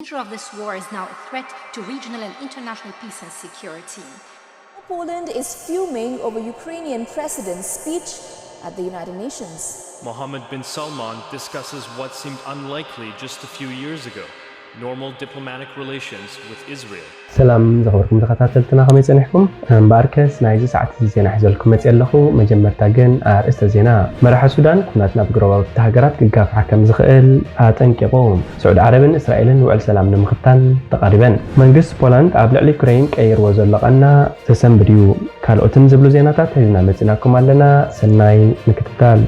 The nature of this war is now a threat to regional and international peace and security. Poland is fuming over Ukrainian president's speech at the United Nations. Mohammed bin Salman discusses what seemed unlikely just a few years ago: normal diplomatic relations with Israel. ሰላም ዝኸበርኩም ተኸታተልትና፣ ከመይ ጸኒሕኩም? እምበኣርከስ ናይዚ ሰዓት እዚ ዜና ሒዘልኩም መጽእ ኣለኹ። መጀመርታ ግን ኣርእስተ ዜና። መራሒ ሱዳን ኩናት ናብ ጎረባብቲ ሃገራት ክጋፍሓ ከም ዝኽእል ኣጠንቂቑ። ስዑዲ ዓረብን እስራኤልን ውዕል ሰላም ንምኽታን ተቓሪበን። መንግስቲ ፖላንድ ኣብ ልዕሊ ዩክሬን ቀይርዎ ዘሎ ቃና ዘሰንብድ እዩ። ካልኦትን ዝብሉ ዜናታት ሒዝና መጺናኩም ኣለና። ሰናይ ምክትታል።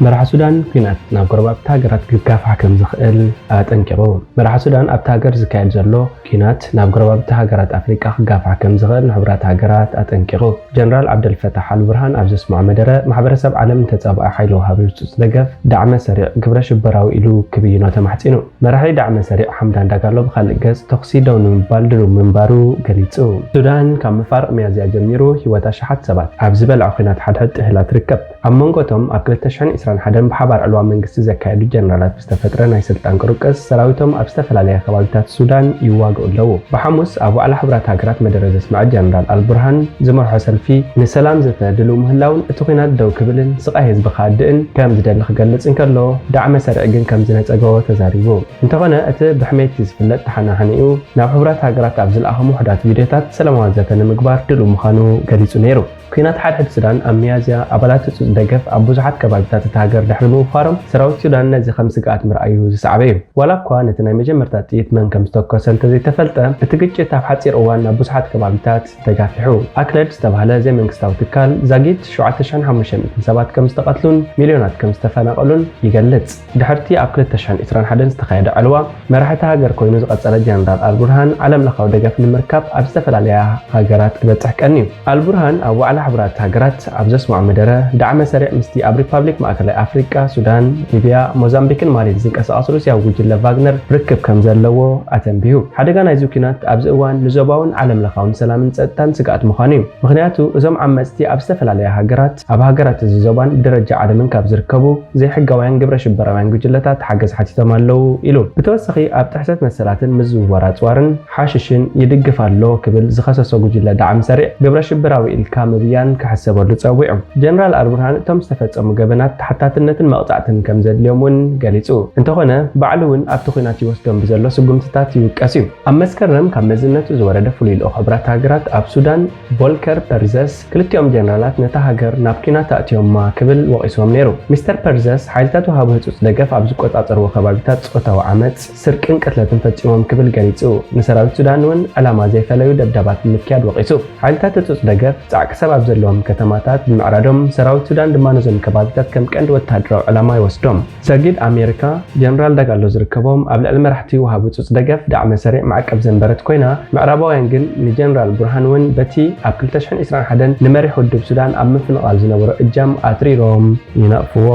መራሒ ሱዳን ኩናት ናብ ጎረባብቲ ሃገራት ክጋፋሕ ከም ዝኽእል ኣጠንቂቑ። መራሒ ሱዳን ኣብቲ ሃገር ዝካየድ ዘሎ ኩናት ናብ ጎረባብቲ ሃገራት ኣፍሪቃ ክጋፋሕ ከም ዝኽእል ንሕቡራት ሃገራት ኣጠንቂቑ። ጀነራል ዓብደልፈታሕ ኣልቡርሃን ኣብ ዘስምዖ መደረ፣ ማሕበረሰብ ዓለም ንተጻባኢ ሓይሊ ወሃቢ ህጹጽ ደገፍ ዳዕመ ሰሪዕ ግብረ ሽበራዊ ኢሉ ክብይኖ ተማሕጺኑ። መራሒ ዳዕመ ሰሪዕ ሓምዳን ዳጋሎ ብኻልእ ገጽ ተኹሲ ደው ንምባል ድሉው ምንባሩ ገሊጹ። ሱዳን ካብ መፋርቕ ሚያዝያ ጀሚሩ ህይወት ኣሽሓት ሰባት ኣብ ዝበልዖ ኲናት ሓድሕድ ጥሒላ ትርከብ። ኣብ መንጎ እቶም ኣብ ክልተ ሽሕን ዕስራን ሓደን ብሓባር ዕልዋ መንግስቲ ዘካየዱ ጀነራላት ብዝተፈጥረ ናይ ስልጣን ቅሩቅስ፣ ሰራዊቶም ኣብ ዝተፈላለያ ከባቢታት ሱዳን ይዋግኡ ኣለዉ። ብሓሙስ ኣብ ዋዕላ ሕቡራት ሃገራት መደረ ዘስምዐ ጀነራል ኣልቡርሃን ዝመርሖ ሰልፊ ንሰላም ዘተ ድሉው ምህላውን እቲ ኲናት ደው ክብልን ስቓይ ህዝቢ ክሃድእን ከም ዝደሊ ክገልጽ እንከሎ፣ ዳዕመ ሰሪዕ ግን ከም ዝነጸጎ ተዛሪቡ። እንተኾነ፣ እቲ ብሕሜቲ ዝፍለጥ ተሓናሓኒኡ ናብ ሕቡራት ሃገራት ኣብ ዝለኣኾም ውሑዳት ቪድዮታት ሰላማዊ ዘተ ንምግባር ድሉው ምዃኑ ገሊጹ ነይሩ። ኲናት ሓድሕድ ሱዳን ኣብ ሚያዝያ ኣባላት ህጹጽ ደገፍ ኣብ ብዙሓት ከባቢታት እታ ሃገር ድሕሪ ምውፋሮም፣ ሰራዊት ሱዳን ነዚ ከም ስግኣት ምርኣዩ ዝሰዓበ እዩ። ዋላ እኳ ነቲ ናይ መጀመርታ ጥይት መን ከም ዝተኮሰ እንተዘይተፈልጠ፣ እቲ ግጭት ኣብ ሓጺር እዋን ናብ ብዙሓት ከባቢታት ተጋፊሑ። ኣክለድ ዝተባህለ ዘይመንግስታዊ ትካል ዛጊት ሸውዓተ ሽሕን ሓሙሽተ ሚእትን ሰባት ከም ዝተቐትሉን ሚልዮናት ከም ዝተፈናቐሉን ይገልጽ። ድሕርቲ ኣብ ክልተ ሽሕን ዕስራን ሓደን ዝተኻየደ ዕልዋ፣ መራሒ እታ ሃገር ኮይኑ ዝቐጸለ ጀነራል ኣልቡርሃን፣ ዓለምለኻዊ ደገፍ ንምርካብ ኣብ ዝተፈላለያ ሃገራት ክበጽሕ ቀንዩ። ኣልቡርሃን ኣብ ዋዕላ ሕቡራት ሃገራት ኣብ ዘስምዖ መደረ፣ ዳዕመ ሰሪዕ ምስቲ ኣብ ሪፓብሊክ ማእከላይ ኣፍሪቃ፣ ሱዳን፣ ሊብያ፣ ሞዛምቢክን ማሊን ዝንቀሳቐስ ሩስያዊ ጉጅለ ቫግነር ርክብ ከም ዘለዎ ኣተንቢሁ። ሓደጋ ናይዚ ኲናት ኣብዚ እዋን ንዞባውን ዓለምለኻውን ሰላምን ጸጥታን ስግኣት ምዃኑ እዩ። ምኽንያቱ፣ እዞም ዓመጽቲ ኣብ ዝተፈላለያ ሃገራት፣ ኣብ ሃገራት እዚ ዞባን ብደረጃ ዓለምን ካብ ዝርከቡ ዘይሕጋውያን ግብረ ሽበራውያን ጉጅለታት ሓገዝ ሓቲቶም ኣለዉ ኢሉ። ብተወሳኺ፣ ኣብ ጥሕሰት መሰላትን ምዝውዋር ኣጽዋርን ሓሽሽን ይድግፍ ኣሎ ክብል ዝኸሰሶ ጉጅለ ዳዕም ሰሪዕ፣ ግብረ ሽበራዊ ኢልካ ምብያን ክሕሰበሉ ጸዊዑ። ጀነራል ኣልቡርሃን እቶም ዝተፈጸሙ ገበናት ተሓታትነትን መቕጻዕትን ከም ዘድልዮም እውን ገሊጹ። እንተኾነ፣ ባዕሉ እውን ኣብቲ ኲናት ይወስዶም ብዘሎ ስጉምትታት ይውቀስ እዩ። ኣብ መስከረም ካብ መዝነቱ ዝወረደ ፍሉይ ልኡኽ ሕቡራት ሃገራት ኣብ ሱዳን ቮልከር ፐርዘስ፣ ክልቲኦም ጀነራላት ነታ ሃገር ናብ ኲናት ኣእትዮማ ክብል ወቒስዎም ነይሩ። ሚስተር ፐርዘስ፣ ሓይልታት ወሃቢ ህጹጽ ደገፍ ኣብ ዝቆጻጸርዎ ከባቢታት ጾታዊ ዓመጽ፣ ስርቅን ቅትለትን ፈጺሞም ክብል ገሊጹ። ንሰራዊት ሱዳን እውን ዕላማ ዘይፈለዩ ደብዳባት ብምክያድ ወቒሱ። ሓይልታት ህጹጽ ደገፍ ጻዕቂ ሰብ ኣብ ዘለዎም ከተማታት ብምዕራዶም፣ ሰራዊት ሱዳን ድማ ነዞም ከባቢታት ከም ቀንዲ ወተሃደራዊ ዕላማ ይወስዶም። ሰጊድ ኣሜሪካ፣ ጀነራል ዳጋሎ ዝርከቦም ኣብ ልዕሊ መራሕቲ ወሃቢ ህጹጽ ደገፍ ዳዕመ ሰሪዕ ማዕቀብ ዘንበረት ኮይና፣ ምዕራባውያን ግን ንጀነራል ቡርሃን እውን በቲ ኣብ ክልተ ሽሕን ዕስራን ሓደን ንመሪሕ ውድብ ሱዳን ኣብ ምፍንቓል ዝነበሮ እጃም ኣትሪሮም ይነቕፍዎ።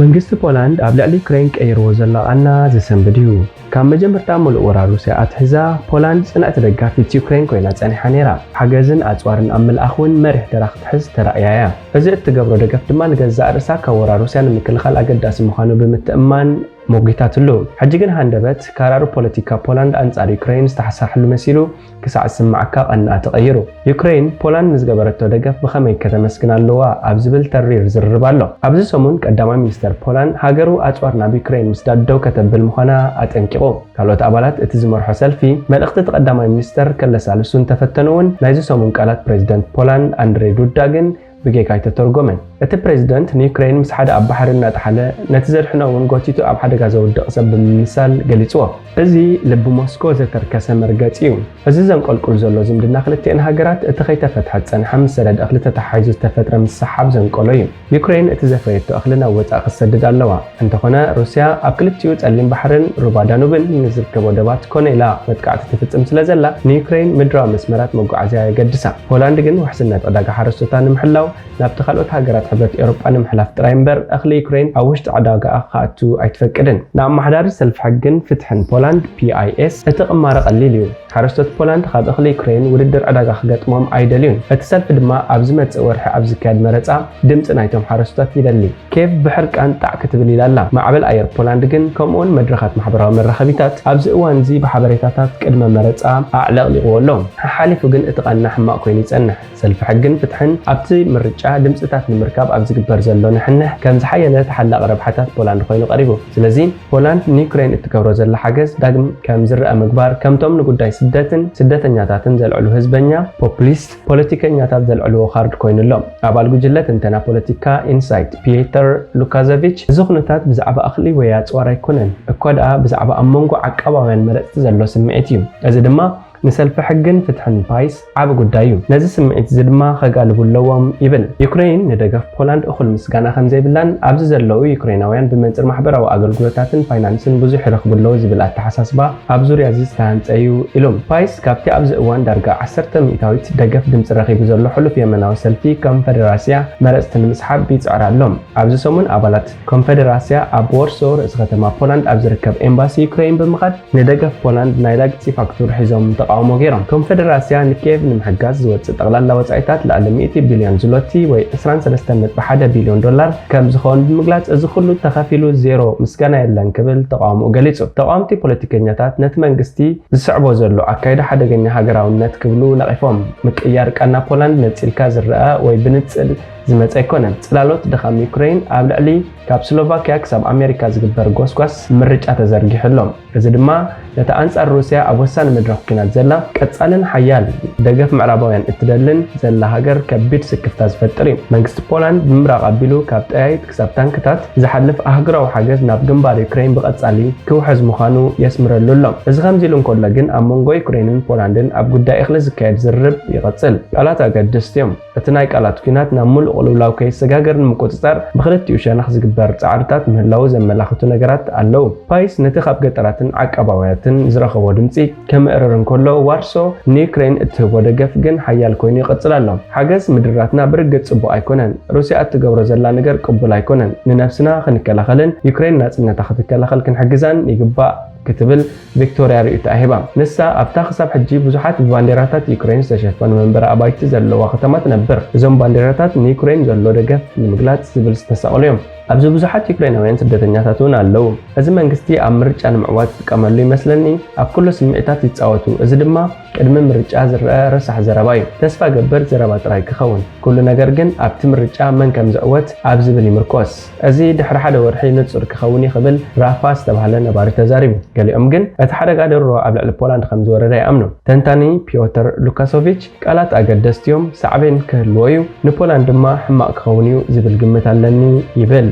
መንግስቲ ፖላንድ ኣብ ልዕሊ ዩክሬን ቀይርዎ ዘሎ ቃና ዘሰንብድ እዩ። ካብ መጀመርታ ምሉእ ወራር ሩስያ ኣትሒዛ፣ ፖላንድ ጽንዕቲ ደጋፊት ዩክሬን ኮይና ጸኒሓ ነይራ። ሓገዝን ኣጽዋርን ኣብ ምልኣኽ እውን መሪሕ ተራ ክትሕዝ ተራእያ እያ። እዚ እትገብሮ ደገፍ ድማ ንገዛእ ርእሳ ካብ ወራር ሩስያ ንምክልኻል ኣገዳሲ ምዃኑ ብምትእምማን ሞጒታትሉ። ሕጂ ግን ሃንደበት ካራሩ ፖለቲካ ፖላንድ ኣንጻር ዩክሬን ዝተሓሳሕሉ መሲሉ ክሳዕ ዝስምዓካ ቀንኣ ተቐይሩ። ዩክሬን ፖላንድ ንዝገበረቶ ደገፍ ብኸመይ ከተመስግን ኣለዋ ኣብ ዝብል ተሪር ዝርርብ ኣሎ። ኣብዚ ሰሙን ቀዳማይ ሚኒስተር ፖላንድ ሃገሩ ኣጽዋር ናብ ዩክሬን ምስዳድ ደው ከተብል ምዃና ኣጠንቂቑ። ካልኦት ኣባላት እቲ ዝመርሖ ሰልፊ መልእኽቲ እቲ ቀዳማይ ሚኒስተር ከለሳልሱ እንተፈተኑ እውን ናይዚ ሰሙን ቃላት ፕሬዚደንት ፖላንድ ኣንድሬ ዱዳ ግን ብጌጋ ኣይተተርጎመን። እቲ ፕሬዚደንት ንዩክሬን ምስ ሓደ ኣብ ባሕሪ እናጠሓለ ነቲ ዘድሕኖ እውን ጎቲቱ ኣብ ሓደጋ ዘውድቕ ሰብ ብምምሳል ገሊጽዎ። እዚ ልቢ ሞስኮ ዘተርከሰ መርገጺ እዩ። እዚ ዘንቆልቁል ዘሎ ዝምድና ክልቲኤን ሃገራት እቲ ከይተፈትሐ ዝጸንሐ ምስ ሰደድ እኽሊ ተተሓሒዙ ዝተፈጥረ ምስሕሓብ ዘንቀሎ እዩ። ዩክሬን እቲ ዘፍረየቶ እኽሊ ናብ ወጻኢ ክትሰድድ ኣለዋ። እንተኾነ፣ ሩስያ ኣብ ክልቲኡ ጸሊም ባሕርን ሩባ ዳኑብን ንዝርከቦ ደባት ኮነ ኢላ መጥቃዕቲ ትፍጽም ስለ ዘላ፣ ንዩክሬን ምድራዊ መስመራት መጓዓዝያ የገድሳ። ፖላንድ ግን ውሕስነት ዕዳጋ ሓረስቶታ ንምሕላው ናብቲ ካልኦት ሃገራት ሕብረት ኤውሮጳ ንምሕላፍ ጥራይ እምበር፣ እኽሊ ዩክሬን ኣብ ውሽጢ ዕዳጋኣ ክኣቱ ኣይትፈቅድን። ንኣመሓዳሪ ሰልፊ ሕግን ፍትሕን ፖላንድ፣ ፒ ኣይ ኤስ፣ እቲ ቅማረ ቀሊል እዩ። ሓረስቶት ፖላንድ ካብ እኽሊ ዩክሬን ውድድር ዕዳጋ ክገጥሞም ኣይደልዩን። እቲ ሰልፊ ድማ ኣብ ዝመጽእ ወርሒ ኣብ ዝካየድ መረጻ ድምጺ ናይቶም ሓረስቶት ይደሊ። ኬቭ ብሕርቃን ጣዕ ክትብል ኢላ ኣላ። ማዕበል ኣየር ፖላንድ ግን፣ ከምኡውን መድረኻት ማሕበራዊ መራኸቢታት ኣብዚ እዋንዚ ብሓበሬታታት ቅድመ መረጻ ኣዕለቕሊቕዎ ኣሎ። ሓሓሊፉ ግን እቲ ቃና ሕማቕ ኮይኑ ይጸንሕ። ሰልፊ ሕግን ፍትሕን ኣብቲ ምርጫ ድምጽታት ንምርካብ ኣብ ዝግበር ዘሎ ንሕንሕ ከም ዝሓየለ ተሓላቒ ረብሓታት ፖላንድ ኮይኑ ቀሪቡ። ስለዚ ፖላንድ ንዩክሬን እትገብሮ ዘላ ሓገዝ ዳግም ከም ዝረኣ ምግባር፣ ከምቶም ንጉዳይ ስደትን ስደተኛታትን ዘልዕሉ ህዝበኛ ፖፑሊስት ፖለቲከኛታት ዘልዕልዎ ካርድ ኮይኑ ኣሎ። ኣባል ጉጅለ ትንተና ፖለቲካ ኢንሳይት ፒተር ሉካዘቪች፣ እዚ ኩነታት ብዛዕባ እኽሊ ወይ ኣጽዋር ኣይኮነን፣ እኳ ደኣ ብዛዕባ ኣብ መንጎ ዓቃባውያን መረጽቲ ዘሎ ስምዒት እዩ። እዚ ድማ ንሰልፊ ሕግን ፍትሕን ፓይስ ዓቢ ጉዳይ እዩ። ነዚ ስምዒት እዚ ድማ ከጋልቡ ኣለዎም ይብል። ዩክሬን ንደገፍ ፖላንድ እኹል ምስጋና ከም ዘይብላን ኣብዚ ዘለዉ ዩክሬናውያን ብመንጽር ማሕበራዊ ኣገልግሎታትን ፋይናንስን ብዙሕ ይረኽቡ ኣለዉ ዝብል ኣተሓሳስባ ኣብ ዙርያ እዚ ዝተሃንጸ እዩ ኢሎም። ፓይስ ካብቲ ኣብዚ እዋን ዳርጋ ዓሰርተ ሚእታዊት ደገፍ ድምጺ ረኺቡ ዘሎ ሕሉፍ የመናዊ ሰልፊ ኮንፈደራስያ መረጽቲ ንምስሓብ ይጽዕር ኣሎ። ኣብዚ ሰሙን ኣባላት ኮንፈደራስያ ኣብ ዎርሶ ርእሲ ከተማ ፖላንድ ኣብ ዝርከብ ኤምባሲ ዩክሬን ብምኻድ ንደገፍ ፖላንድ ናይ ላግጺ ፋክቱር ሒዞም ተቃውሞ ገይሮም። ኮንፈደራስያ ንኪየቭ ንምሕጋዝ ዝወጽእ ጠቕላላ ወጻኢታት ልዕሊ ሚእቲ ቢልዮን ዝሎቲ ወይ ዕስራን ሰለስተን ነጥቢ ሓደ ቢልዮን ዶላር ከም ዝኾን ብምግላጽ፣ እዚ ኩሉ ተኸፊሉ ዜሮ ምስጋና የለን ክብል ተቃውሞኡ ገሊጹ። ተቃወምቲ ፖለቲከኛታት ነቲ መንግስቲ ዝስዕቦ ዘሎ ኣካይዳ ሓደገኛ ሃገራውነት ክብሉ ነቒፎም። ምቅያር ቃና ፖላንድ ነጺልካ ዝረኣ ወይ ብንጽል ዝመጸ ኣይኮነን። ጽላሎት ድኻም ዩክሬን ኣብ ልዕሊ ካብ ስሎቫኪያ ክሳብ ኣሜሪካ ዝግበር ጎስጓስ ምርጫ ተዘርጊሑ ኣሎ። እዚ ድማ ነቲ ኣንጻር ሩስያ ኣብ ወሳኒ መድረኽ ኲናት ዘላ ቀጻልን ሓያል ደገፍ ምዕራባውያን እትደልን ዘላ ሃገር ከቢድ ስክፍታ ዝፈጥር እዩ። መንግስቲ ፖላንድ ብምብራቕ ኣቢሉ ካብ ጠያይት ክሳብ ታንክታት ዝሓልፍ ኣህጉራዊ ሓገዝ ናብ ግንባር ዩክሬን ብቐጻሊ ክውሕዝ ምዃኑ የስምረሉ ኣሎ። እዚ ከምዚ ኢሉ እንከሎ ግን ኣብ መንጎ ዩክሬንን ፖላንድን ኣብ ጉዳይ እኽሊ ዝካየድ ዝርርብ ይቐጽል። ቃላት ኣገደስቲ እዮም። እቲ ናይ ቃላት ኲናት ናብ ምሉእ ቅልውላው ከይሰጋገር ንምቁጽጻር ብኽልቲኡ ሸነኽ ዝግበር ጻዕርታት ምህላዉ ዘመላኽቱ ነገራት ኣለዉ። ፓይስ ነቲ ካብ ገጠራትን ዓቃባውያትን ዝረኸቦ ድምጺ ከምእርር እንከሎ፣ ዋርሶ ንዩክሬን እትህቦ ደገፍ ግን ሓያል ኮይኑ ይቕጽል ኣሎ። ሓገዝ ምድራትና ብርግጽ ጽቡቕ ኣይኮነን። ሩስያ እትገብሮ ዘላ ነገር ቅቡል ኣይኮነን። ንነብስና ክንከላኸልን ዩክሬን ናጽነታ ክትከላኸል ክንሕግዛን ይግባእ ክትብል ቪክቶርያ ርእይቶኣ ሂባ። ንሳ ኣብታ ክሳብ ሕጂ ብዙሓት ብባንዴራታት ዩክሬን ዝተሸፈኑ መንበሪ ኣባይቲ ዘለዋ ከተማ ትነብር። እዞም ባንዴራታት ንዩክሬን ዘሎ ደገፍ ንምግላጽ ዝብል ዝተሰቕሉ እዮም። ኣብዚ ብዙሓት ዩክሬናውያን ስደተኛታት እውን ኣለዉ። እዚ መንግስቲ ኣብ ምርጫ ንምዕዋት ዝጥቀመሉ ይመስለኒ። ኣብ ኩሉ ስምዒታት ይጻወቱ። እዚ ድማ ቅድሚ ምርጫ ዝረኣ ረሳሕ ዘረባ እዩ። ተስፋ ገብር ዘረባ ጥራይ ክኸውን። ኩሉ ነገር ግን ኣብቲ ምርጫ መን ከም ዝዕወት ኣብ ዝብል ይምርኮስ። እዚ ድሕሪ ሓደ ወርሒ ንጹር ክኸውን እዩ ክብል ራፋ ዝተባህለ ነባሪ ተዛሪቡ። ገሊኦም ግን እቲ ሓደጋ ድሮ ኣብ ልዕሊ ፖላንድ ከም ዝወረደ ይኣምኑ። ተንታኒ ፒዮተር ሉካሶቪች ቃላት ኣገደስቲ እዮም፣ ሳዕቤን ክህልዎ እዩ፣ ንፖላንድ ድማ ሕማቕ ክኸውን እዩ ዝብል ግምት ኣለኒ ይብል።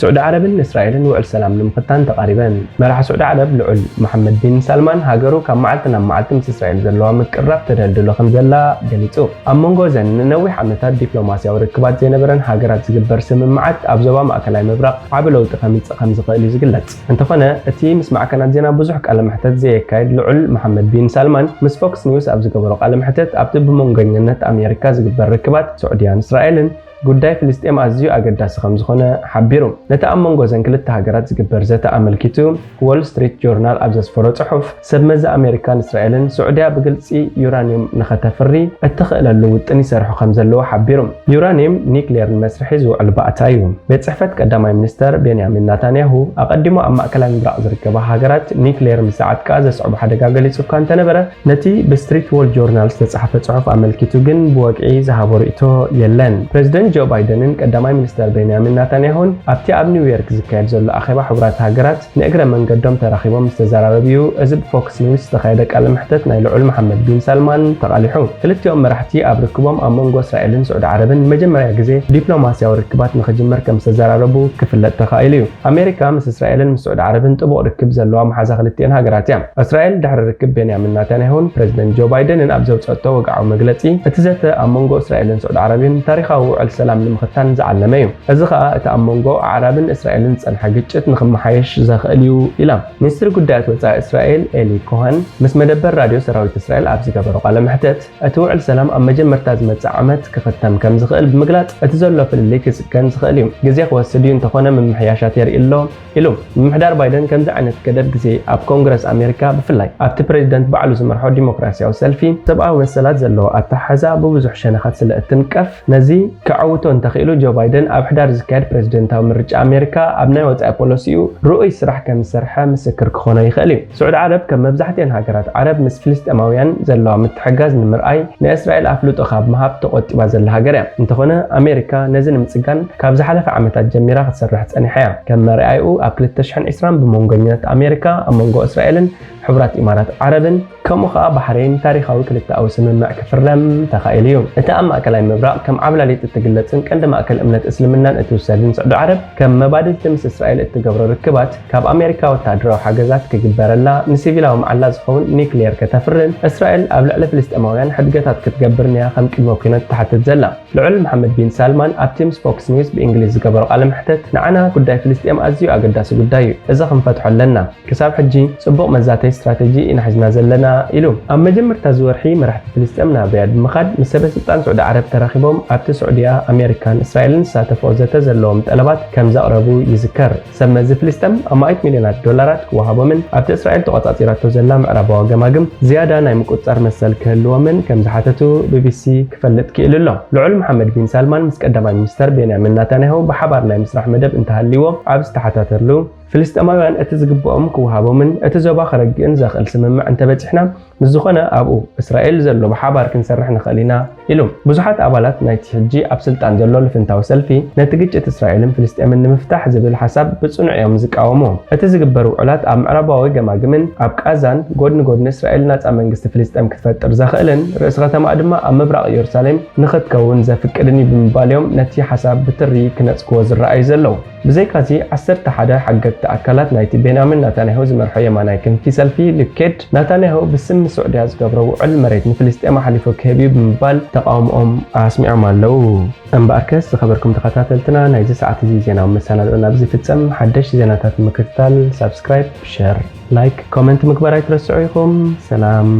ስዑዲ ዓረብን እስራኤልን ውዕል ሰላም ንምኽታን ተቓሪበን። መራሒ ስዑዲ ዓረብ ልዑል መሓመድ ቢን ሳልማን ሃገሩ ካብ መዓልቲ ናብ መዓልቲ ምስ እስራኤል ዘለዋ ምቅርራብ ተደልድሎ ከም ዘላ ገሊጹ። ኣብ መንጎ እዘን ንነዊሕ ዓመታት ዲፕሎማስያዊ ርክባት ዘይነበረን ሃገራት ዝግበር ስምምዓት ኣብ ዞባ ማእከላይ ምብራቕ ዓቢ ለውጢ ከምጽእ ከም ዝኽእል እዩ ዝግለጽ። እንተኾነ እቲ ምስ ማዕከናት ዜና ብዙሕ ቃለ መሕተት ዘየካየድ ልዑል መሓመድ ቢን ሳልማን ምስ ፎክስ ኒውስ ኣብ ዝገበሮ ቃለ መሕተት ኣብቲ ብመንጎኛነት ኣሜሪካ ዝግበር ርክባት ስዑድያን እስራኤልን ጉዳይ ፍልስጤም ኣዝዩ ኣገዳሲ ከም ዝኾነ ሓቢሩ። ነቲ ኣብ መንጎ እዘን ክልተ ሃገራት ዝግበር ዘተ ኣመልኪቱ ዎል ስትሪት ጆርናል ኣብ ዘስፈሮ ጽሑፍ፣ ሰብ መዚ ኣሜሪካን እስራኤልን ስዑድያ ብግልጺ ዩራንዩም ንኸተፍሪ እትኽእለሉ ውጥን ይሰርሑ ከም ዘለዉ ሓቢሩ። ዩራንዩም ኒክሌር ንመስርሒ ዝውዕል ባእታ እዩ። ቤት ጽሕፈት ቀዳማይ ሚኒስተር ቤንያሚን ናታንያሁ ኣቐዲሙ ኣብ ማእከላይ ምብራቕ ዝርከባ ሃገራት ኒክሌር ምስ ዝዓጥቃ ዘስዕቦ ሓደጋ ገሊጹ እኳ እንተነበረ፣ ነቲ ብስትሪት ዎል ጆርናል ዝተጻሕፈ ጽሑፍ ኣመልኪቱ ግን ብወግዒ ዝሃቦ ርእይቶ የለን። ፕሬዚደንት ጆ ባይደንን ቀዳማይ ሚኒስተር ቤንያሚን ናታንያሁን ኣብቲ ኣብ ኒውዮርክ ዝካየድ ዘሎ ኣኼባ ሕቡራት ሃገራት ንእግረ መንገዶም ተራኺቦም ምስ ተዘራረቡ እዩ እዚ ብፎክስ ኒውስ ዝተኻየደ ቃለ መሕተት ናይ ልዑል መሓመድ ቢን ሳልማን ተቓሊሑ። ክልቲኦም መራሕቲ ኣብ ርክቦም ኣብ መንጎ እስራኤልን ስዑዲ ዓረብን ንመጀመርያ ግዜ ዲፕሎማስያዊ ርክባት ንኽጅመር ከም ዝተዘራረቡ ክፍለጥ ተኻኢሉ እዩ። ኣሜሪካ ምስ እስራኤልን ምስ ስዑዲ ዓረብን ጥቡቕ ርክብ ዘለዋ መሓዛ ክልቲኤን ሃገራት እያ። እስራኤል ድሕሪ ርክብ ቤንያሚን ናታንያሁን ፕሬዚደንት ጆ ባይደንን ኣብ ዘውጸቶ ወግዓዊ መግለጺ፣ እቲ ዘተ ኣብ መንጎ እስራኤልን ስዑዲ ዓረብን ታሪኻዊ ውዕል ሰላም ንምኽታን ዝዓለመ እዩ። እዚ ኸኣ እቲ ኣብ መንጎ ኣዕራብን እስራኤልን ዝጸንሐ ግጭት ንኽመሓየሽ ዘኽእል እዩ ኢላ። ሚኒስትሪ ጉዳያት ወጻኢ እስራኤል ኤሊ ኮሃን ምስ መደበር ራድዮ ሰራዊት እስራኤል ኣብ ዝገበሮ ቃለ መሕተት፣ እቲ ውዕል ሰላም ኣብ መጀመርታ ዝመጽእ ዓመት ክኽተም ከም ዝኽእል ብምግላጽ፣ እቲ ዘሎ ፍልልይ ክጽገን ዝኽእል እዩ። ግዜ ክወስድ እዩ፣ እንተኾነ ምምሕያሻት የርኢ ኣሎ ኢሉ። ምምሕዳር ባይደን ከምዚ ዓይነት ገደብ ግዜ ኣብ ኮንግረስ ኣሜሪካ፣ ብፍላይ ኣብቲ ፕሬዚደንት ባዕሉ ዝመርሖ ዲሞክራሲያዊ ሰልፊ ሰብኣዊ መሰላት ዘለዎ ኣተሓሕዛ ብብዙሕ ሸነኻት ስለ እትንቀፍ፣ ነዚ ከዐውቶ እንተኽኢሉ፣ ጆ ባይደን ኣብ ሕዳር ዝካየድ ፕሬዚደንታዊ ምርጫ ኣሜሪካ ኣብ ናይ ወጻኢ ፖለሲኡ ርኡይ ስራሕ ከም ዝሰርሐ ምስክር ክኾኖ ይኽእል እዩ። ስዑዲ ዓረብ ከም መብዛሕትኤን ሃገራት ዓረብ ምስ ፍልስጤማውያን ዘለዋ ምትሕጋዝ ንምርኣይ ንእስራኤል ኣፍልጦ ካብ ምሃብ ተቖጢባ ዘላ ሃገር እያ። እንተኾነ ኣሜሪካ ነዚ ንምጽጋን ካብ ዝሓለፈ ዓመታት ጀሚራ ክትሰርሕ ጸኒሓ እያ። ከም መርኣይኡ ኣብ ክልተ ሽሕን ዕስራን ብመንጎኛት ኣሜሪካ ኣብ መንጎ እስራኤልን ሕቡራት ኢማራት ዓረብን ከምኡ ኸኣ ባሕሬን ታሪኻዊ ክልተኣዊ ስምምዕ ክፍረም ተኻኢሉ እዩ። እቲ ኣብ ማእከላይ ምብራቕ ከም ዓብላሊት እትግለጽን ቀንዲ ማእከል እምነት እስልምናን እትውሰድን ስዑዲ ዓረብ ከም መባድልቲ ምስ እስራኤል እትገብሮ ርክባት ካብ ኣሜሪካ ወታደራዊ ሓገዛት ክግበረላ ንሲቪላዊ መዓላ ዝኸውን ኒክሌር ከተፍርን እስራኤል ኣብ ልዕሊ ፍልስጤማውያን ሕድገታት ክትገብርን እያ ከም ቅድመ ኲነት ትሓትት ዘላ። ልዑል መሓመድ ቢን ሳልማን ኣብቲ ምስ ፎክስ ኒውስ ብእንግሊዝ ዝገበሮ ቃለ መሕተት ንዓና ጉዳይ ፍልስጤም ኣዝዩ ኣገዳሲ ጉዳይ እዩ። እዚ ክንፈትሖ ኣለና። ክሳብ ሕጂ ጽቡቕ መዛተይ ስትራተጂ ኢና ሒዝና ዘለና ኢሉ። ኣብ መጀመርታ እዚ ወርሒ መራሕቲ ፍልስጤም ናብ ሪያድ ብምኻድ ምስ ሰበ ስልጣን ስዑዲ ዓረብ ተራኺቦም ኣብቲ ስዑድያ፣ ኣሜሪካን እስራኤልን ዝሳተፍኦ ዘተ ዘለዎም ጠለባት ከም ዘቕረቡ ይዝከር። ሰብ መዚ ፍልስጤም ኣማኢት ሚልዮናት ዶላራት ክወሃቦምን ኣብቲ እስራኤል ተቖጻጺራቶ ዘላ ምዕራባዊ ገማግም ዝያዳ ናይ ምቁጽጻር መሰል ክህልዎምን ከም ዝሓተቱ ቢቢሲ ክፈልጥ ክኢሉ ኣሎ። ልዑል መሓመድ ቢን ሳልማን ምስ ቀዳማይ ሚኒስተር ቤንያሚን ናታንያሁ ብሓባር ናይ ምስራሕ መደብ እንተሃልይዎ ኣብ ዝተሓታተሉ፣ ፍልስጤማውያን እቲ ዝግብኦም ክወሃቦምን እቲ ዞባ ክረግእን ዘኽእል ስምምዕ እንተበጺሕና፣ ምስ ዝኾነ ኣብኡ እስራኤል ዘሎ ብሓባር ክንሰርሕ ንኽእል ኢና ኢሉ። ብዙሓት ኣባላት ናይቲ ሕጂ ኣብ ስልጣን ዘሎ ልፍንታዊ ሰልፊ ነቲ ግጭት እስራኤልን ፍልስጤምን ንምፍታሕ ዝብል ሓሳብ ብጽኑዕ እዮም ዝቃወምዎ። እቲ ዝግበር ውዕላት ኣብ ምዕራባዊ ገማግምን ኣብ ቃዛን ጎድኒ ጎድኒ እስራኤል ናጻ መንግስቲ ፍልስጤም ክትፈጥር ዘኽእልን ርእሲ ከተማኣ ድማ ኣብ ምብራቕ ኢየሩሳሌም ንኽትከውን ዘፍቅድን እዩ ብምባል እዮም ነቲ ሓሳብ ብትሪ ክነጽግዎ ዝረኣዩ ዘለዉ። ብዘይካዚ፣ ዓሰርተ ሓደ ሓገግቲ ኣካላት ናይቲ ቤንያሚን ናታንያሁ ዝመርሖ የማናይ ክንፊ ሰልፊ ሊኩድ፣ ናታንያሁ ብስም ስዑድያ ዝገብሮ ውዕል መሬት ንፍልስጤም ኣሕሊፉ ክህብ እዩ ብምባል ተቓውሞኦም ኣስሚዖም ኣለዉ። እምበኣርከስ፣ ዝኸበርኩም ተኸታተልትና፣ ናይዚ ሰዓት እዚ ዜናዊ መሰናድኦና ኣብዚ ይፍጸም። ሓደሽቲ ዜናታት ንምክትታል ሳብስክራይብ፣ ሸር፣ ላይክ፣ ኮመንት ምግባር ኣይትረስዑ ኢኹም። ሰላም።